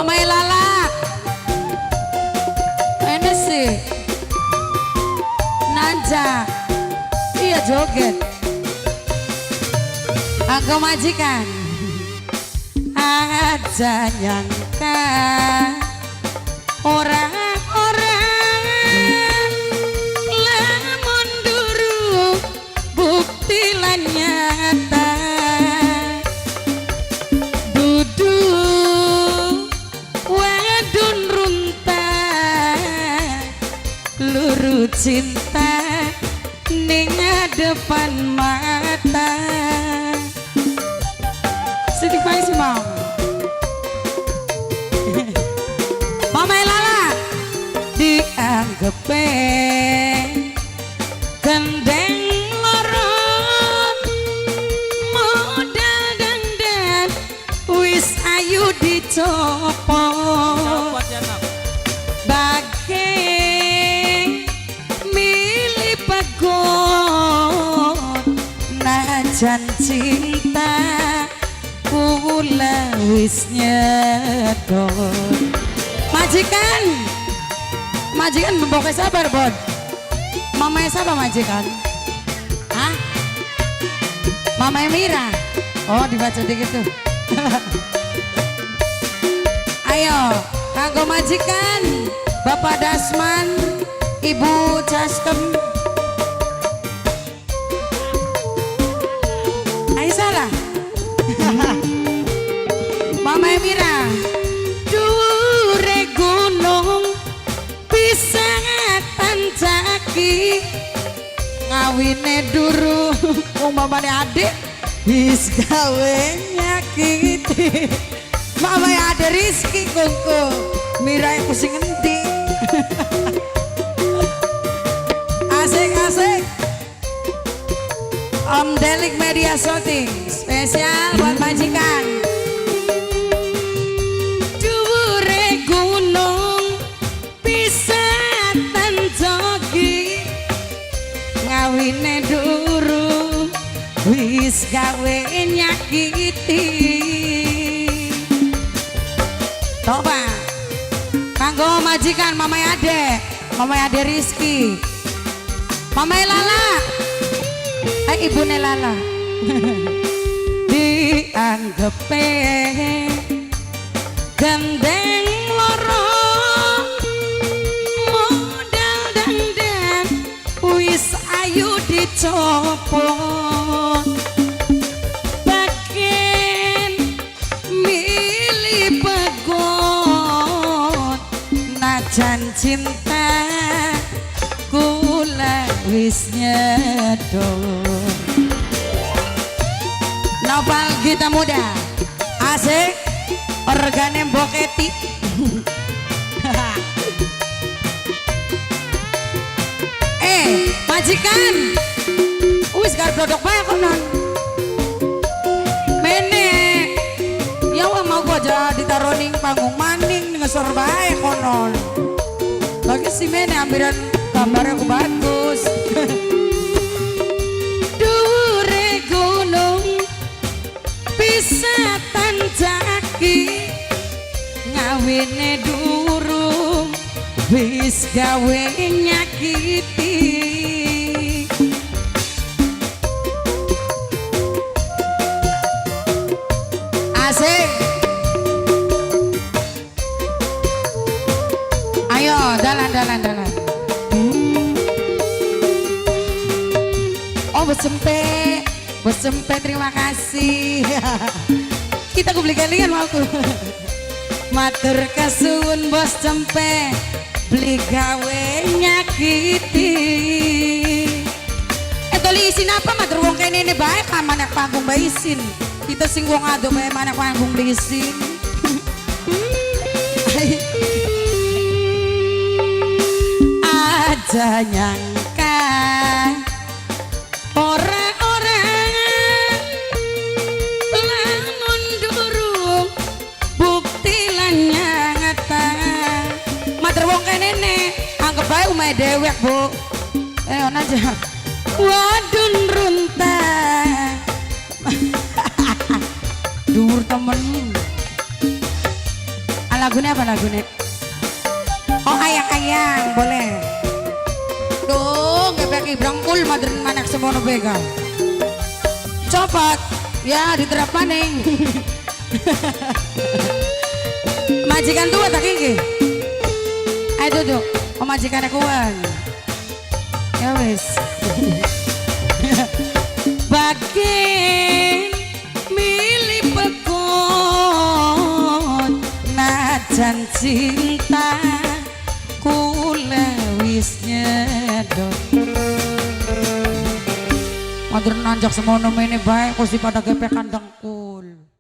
Mama Lala. Ini sih. Nanja. Iya joget. Aku majikan. Aja nyangka orang-orang lamun duru bukti lan nyata dudu wadon runta luru cinta ning depan mata. Sidik bae sih mau. Mama Lala dianggepe gendeng loro modal dandan wis ayu dicopot bage milih pegot najan cinta kula wis nyedot. Majikan, majikan pokoknya sabar bon. Mamanya siapa majikan? Hah? Mamanya Mira. Oh, dibaca dikit tuh. Ayo, kanggo majikan Bapak Dasman, Ibu Castem. Ayo salah. Mama Mira. Dhuwure gunung bisa tancaki ngawine duru umpamane adik wis gawe nyakiti. Mama ada Rizky kungku Mira yang pusing ngendi. Asik asik. Om Delik Media Shooting spesial buat majikan. Dhuwure gunung bisa tanjogi ngawine duru wis gawe nyakiti. Toba kanggo majikan Mama Ade, Mama Ade Rizky, Mama Lala, eh ibune Lala. Dianggepe gendeng loro modal dandan wis ayu dicopot bagen milih pegot najan cinta kula wis nyedot. Nopal kita muda asik organe boketi. Eh majikan wis garep dodok bae kok non mene ya wah mau gua aja ditaruh ning panggung maning ngesor bae konon lagi si mene ambilan gambarnya aku bagus. Dhuwure gunung bisa tancaki ngawine durung wis gawe nyakiti. Asik. Ayo dalan dalan dalan. Oh bos cempe, bos cempe terima kasih. Kita beli kalian mau aku. Matur kasuwun bos cempe beli gawe nyakiti. Eh toli isin apa matur wong kene ini bae ka manak panggung bae isin. Kita sing wong ado bae manak panggung beli isin. Aja nyangka ora-ora lamun durung bukti lan nyata. Matur wong kene ne anggap bae omahe dewek, Bu. Eh ono aja. Wadun runtah. Dhuwur temen. Lagunya apa lagunya? Oh, ayang-ayang boleh. Duh, ngepeki brangkul madren manak semono bega. Copot. Ya, diterap maning. Majikan tua tak iki? Ayo duduk. Oh, majikan akuan. Ya wis. Bakin milih pekon najan cinta kula wis nyedot. Matur nanjak semono mene bae kok pada gepek kandang kul.